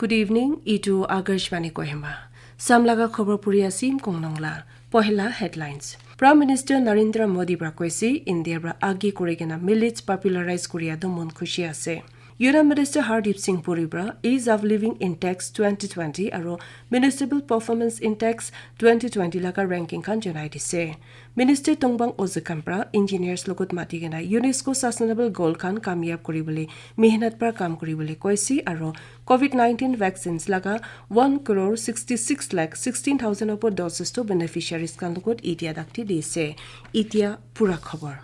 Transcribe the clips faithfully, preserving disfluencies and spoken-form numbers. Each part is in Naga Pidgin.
Good evening, itu Akashvani Kohima. Samlaga khobor puri asim konglong la. Pohila headlines. Prime Minister Narendra Modi pra koise India pra agi kuri kena millets popularize kuri atu mon khushi ase. Union Minister Hardeep Singh Puri pra Ease of Living Index twenty twenty aro Municipal Performance Index twenty twenty laga ranking khan janai dise. Minister Tongbang Ozekam pra engineers logot mati kena UNESCO Sustainable Goal khan kamyab kuri bole mehnat pra kam kuri bole koise aro COVID nineteen vaccines laga one crore sixty six lakh sixteen thousand opor doses to beneficiaries khan logot itia dakti dise. Itia pura khobor.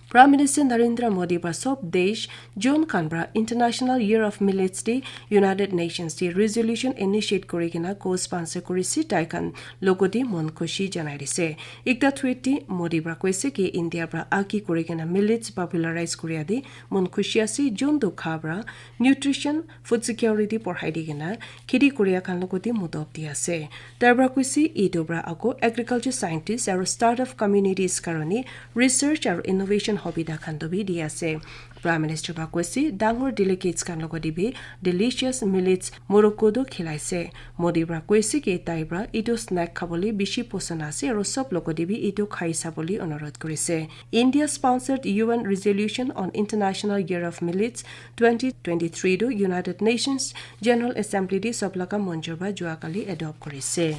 Prime Minister Narendra Modi pra sob desh June khan pra International Year of Millets te United Nations te resolution initiate kuri kena co-sponsor kuri si tai khan logote mon khushi janai dise. Ekta tweet te Modi pra koise ki India pra aki kuri kena millets popularize kuri adi mon khushi ase June tu kha pra nutrition, food security porhai di kena kheti kuria khan logote mudop di ase. Tar pra kusi etu pra ako agriculture scientist aro startup communities karone research aro innovation hobby da khan to bi di ase. Prime Minister pra koise dangor delegates khan logote bi delicious millets morocco do khilaise. Modi pra koise ki tai pra etu snack khabole bishi poson ase aro sob logote bi etu khai sabole onurodh kurise. India sponsored U N resolution on International Year of Millets twenty twenty-three do United Nations General Assembly de sob laga monjor ba jua kali adopt kurise.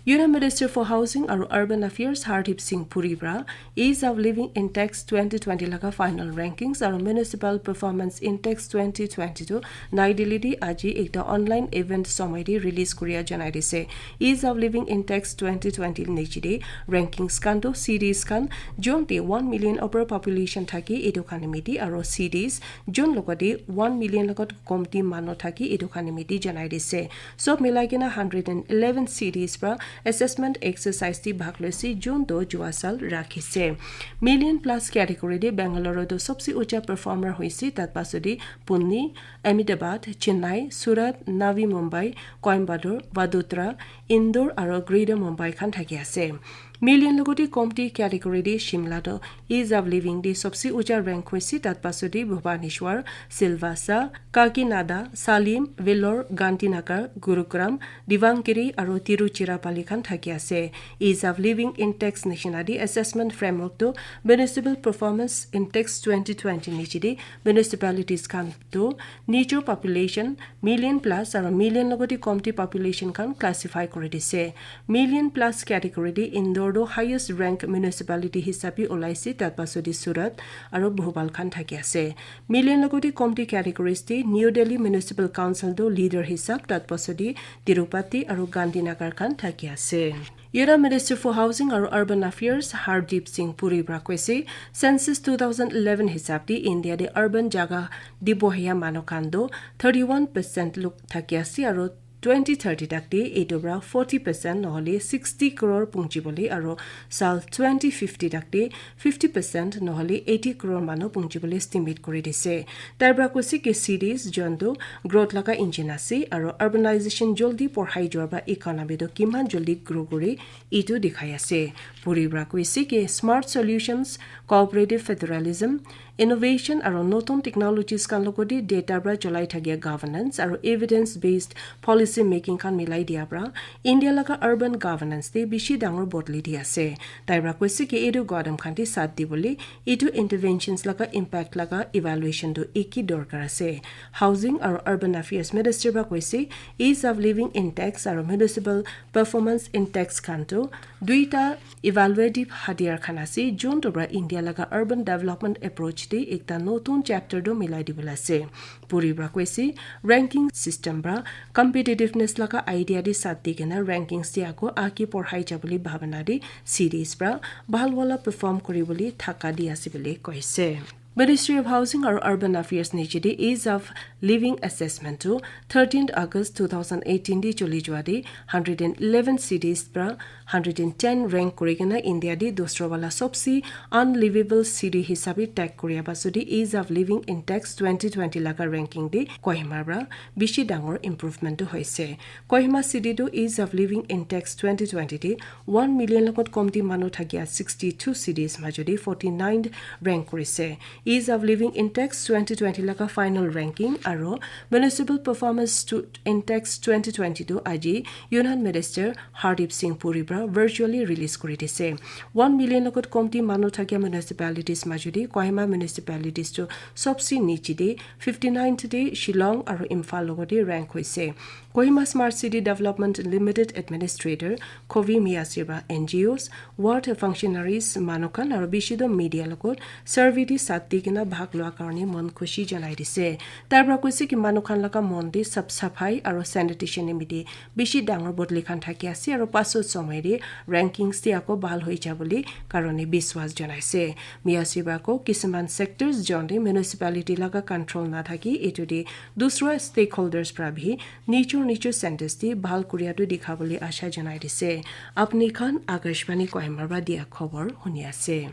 Union Minister for Housing aru Urban Affairs Hardeep Singh Puri pra Ease of Living Index twenty twenty laga final rankings aru Municipal Performance Index twenty twenty-two Nai Delhi de aji ekta online event somoi de release kuria janai dise. Ease of Living Index twenty twenty niche de rankings khan to cities khan jon te one million upper population thaki etu khan nimite aru cities jon logote one million logot komti manu thaki etu khan nimite janai dise. Sob milai kena hundred and eleven cities pra assessment exercise te bhag loise, jun to jua sal rakhise. Million plus category te Bangalore to sobse ucha performer hoise, tat pasodi Pune, Ahmedabad, Chennai, Surat, Navi Mumbai, Coimbatore, Vadodara, Indore aru Greater Mumbai khan thaki ase. Million logote komti category te Shimla to Ease of Living te sobse ucha rank hoise, tat pasodi Bhubaneswar, Silvassa, Kakinada, Salem, Vellore, Gandhinagar, Gurugram, Davangere aru Tiruchirappalli khan thaki ase. Ease of Living Index nishina de assessment framework to Municipal Performance Index twenty twenty niche de municipalities khan to nijor population million plus aru million logote komti population khan classify kuri dise. Million plus category de Indore do highest rank municipality hisabe ulaise, tat pasodi Surat aru Bhopal khan thaki ase. Million logote komti categories te New Delhi Municipal Council do leader hisab, tat pasodi Tirupati aru Gandhinagar khan thaki ase. Union Minister for Housing aru Urban Affairs Hardeep Singh Puri pra koise, census two thousand eleven hisab te India de urban jaga dibohia manu khan do thirty-one percent luk thaki ase aru twenty thirty tak te etu pra forty percent nohole sixty crore punchi bole aru sal twenty fifty tak te fifty percent nohole eighty crore manu punchi bole estimate kuri dise. Tai pra koise ki cities jon to growth laga engine ase aru urbanization joldi porhai jua pra economy to kiman joldi grow kuri etu dikhai ase. Puri pra koise ki smart solutions, cooperative federalism, innovation aru notun technologies khan logote data pra cholai thakia governance aru evidence based policy making khan milai dia pra India laga urban governance te bishi dangor bodli di ase. Tai pra koise ki etu gadam khan te sat dibole etu interventions laga impact laga evaluation tu eki dorkar ase. Housing aru Urban Affairs Minister pra koise Ease of Living Index aru Municipal Performance Index khan tu duita evaluative hadiar khan ase, jun tu pra India laga urban development approach te ekta notun chapter tu milai dibole ase. Puri pra koise ranking system pra competitiveness laga idea de sat di kena rankings te ako aki porhai jabole bhabana de cities pra bhal wala perform kuri bole thaka di ase bole koise. Ministry of Housing aru Urban Affairs niche de Ease of Living Assessment tu thirteenth August two thousand eighteen de choli jua de hundred and eleven cities pra hundred and ten rank kuri kena India de dusra wala sobse unlivable city hisabe tag kuria pasodi Ease of Living Index twenty twenty laga ranking de Kohima pra bishi dangor improvement tu hoise. Kohima city tu Ease of Living Index twenty twenty de one million logot komti manu thakia sixty-two cities majodi forty-ninth rank kurise. Ease of Living Index twenty twenty laga final ranking aro Municipal Performance to Index twenty twenty tu aji Union Minister Hardeep Singh Puri pra virtually release kuri dise. One million logot komti manu thakia municipalities majudi Kohima municipalities tu sobse niche de, fifty-ninth de Shillong aro Imphal logode rank hoise. Kohima Smart City Development Limited Administrator Kovi Miyasi pra N G Os, ward functionaries, manu khan aro bishi do media logot survey de sat di kena bhag lua karone mon khushi janai dise. Tai pra koise ki manu khan laga mon de sap safai aro sanitation nimite bishi dangor bodli khan thaki ase aro pasot somoi de rankings de ako bhal hoi ja bole karone biswas janaise. Miyasi pra ko kisuman sectors jon de municipality laga control na thaki etu de dusra stakeholders pra bhi nichor nichor centers de bhal kuria tu dikha bole asha janai dise. Apni khan Akashvani Kohima pra dia khobor huni ase.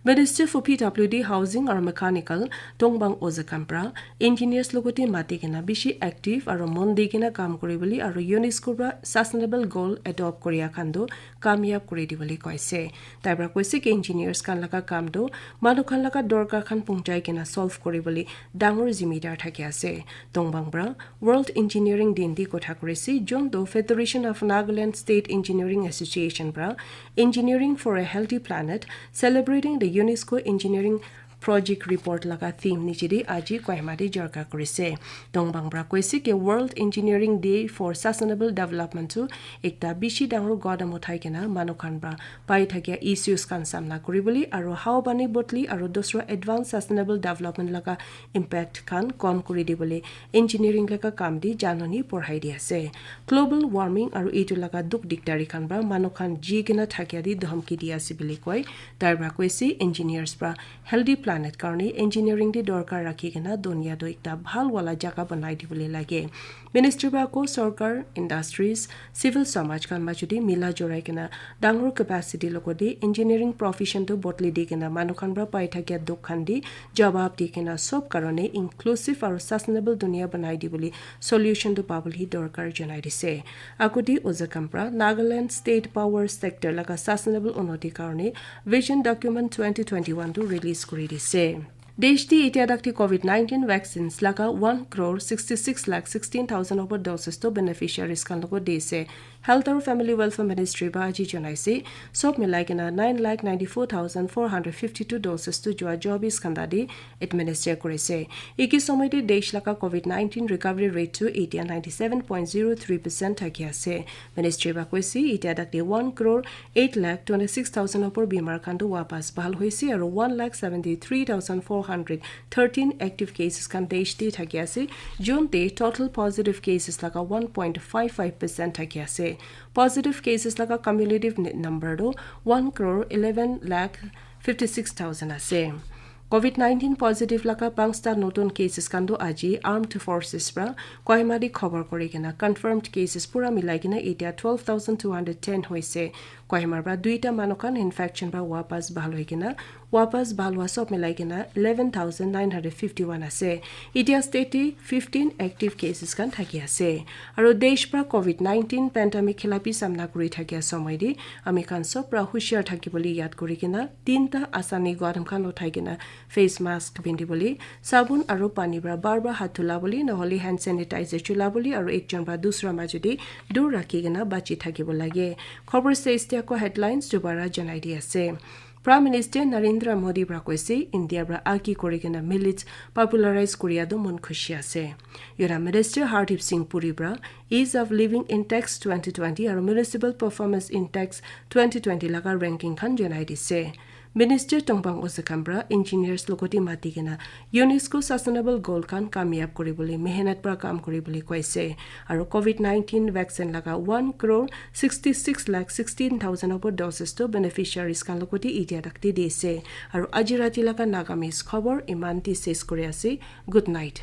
Ministry for P W D, Housing aro Mechanical, Tongbang Ozakam pra engineers logote mati kena bishi active aro mon di kena kam kuri bole aro UNESCO pra sustainable goal adopt kuria khan tu kamyab kuri di bole koise. Tai pra koise ki engineers khan laga kam tu manu khan laga dorkar khan punchai kena solve kuri bole dangor zimidar thaki ase. Tongbang pra World Engineering Din di kotha kurise, jun tu Federation of Nagaland State Engineering Association pra Engineering for a Healthy Planet, Celebrating the UNESCO Engineering Project Report laga theme niche de aji Kohima de jarka kurise. Tongbang pra koise ki World Engineering Day for Sustainable Development tu ekta bishi dangor gadam uthai kena manu khan pra pai thakia issues khan samna kuri bole aro hao pani bodli aro dusra advanced sustainable development laga impact khan kom kuri di bole engineering laga kam de janani porhai di ase. Global warming aro etu laga dukh dikdari khan pra manu khan ji kena thakia de dhamki di ase bole koi. Tai pra koise engineers pra healthy planet karone engineering de dorkar rakhi kena dunia tu ekta bhal wala jaga banai di bole lage. Ministry pra ko sorkar, industries, civil samaj khan majudi mila jorai kena dangor capacity logote engineering profession tu bodli di kena manu khan pra pai thakia dukh khan de jawab di kena sob karone inclusive aro sustainable dunia banai di bole solution tu pabole dorkar janai dise. Agudi Ozakam pra Nagaland State Power Sector laga sustainable unnoti karone Vision Document twenty twenty-one tu release kuri dise. Desh de itia dakti COVID nineteen vaccines laga one crore sixty-six lakh sixteen thousand over doses to beneficiaries khan logo dise. Health aru Family Welfare Ministry ba aji janaise, sob milai kena nine lakh ninety-four thousand four hundred fifty-two doses tu jua chobis ghanta de administer kurise. Iki somoy de desh laga COVID nineteen recovery rate tu itia ninety-seven point zero three percent thaki ase. Ministry ba koise, itia dakti one crore eight lakh twenty-six thousand opor bimar khan tu wapas bhal hoise aru one lakh seventy-three thousand four hundred thirteen active cases khan desh de thaki ase. Jun de total positive cases laga one point five five percent thaki ase. Positive cases laga cumulative ni-, number tu one crore eleven lakh fifty-six thousand ase. COVID nineteen positive laga panchta notun cases khan tu aji Armed Forces pra Kohima de khobor kuri kena confirmed cases pura milai kena itia twelve thousand two hundred ten hoise. Kohima pra duita manu khan infection pra wapas bhal hoi kena, wapas bhal hua sob milai kena eleven thousand nine hundred fifty-one ase. Itia state de fifteen active cases khan thaki ase. Aru desh pra COVID nineteen pandemic khilapi samna kuri thakia somoy de ami khan sob pra hushiar thaki bole yad kuri kena tinta asani gadam khan uthai kena face mask pindi bole, sabun aru pani pra bar bar hath dhula bole, nohole hand sanitizer chula bole aru ekjon pra dusra majo de dur rakhi kena bachi thaki bo lage. Khobor se itia ko headlines dubara janai di ase. Prime Minister Narendra Modi pra koise, India pra aki kuri kena millets popularize kuria tu mon khushi ase. Union Minister Hardeep Singh Puri pra Ease of Living Index twenty twenty aru Municipal Performance Index twenty twenty laga ranking khan janai dise. Minister Tongbang Osekam pra engineers logoti mati kena UNESCO Sustainable Goal khan kamyab kuri bole mehnat pra kam kuri bole koise. Aru COVID nineteen vaccine laga one crore sixty-six lakh sixteen thousand opor doses tu beneficiaries khan logoti itia dakti dise. Aru aji rati laga Nagamese khobor iman de ses kuri ase. Good night.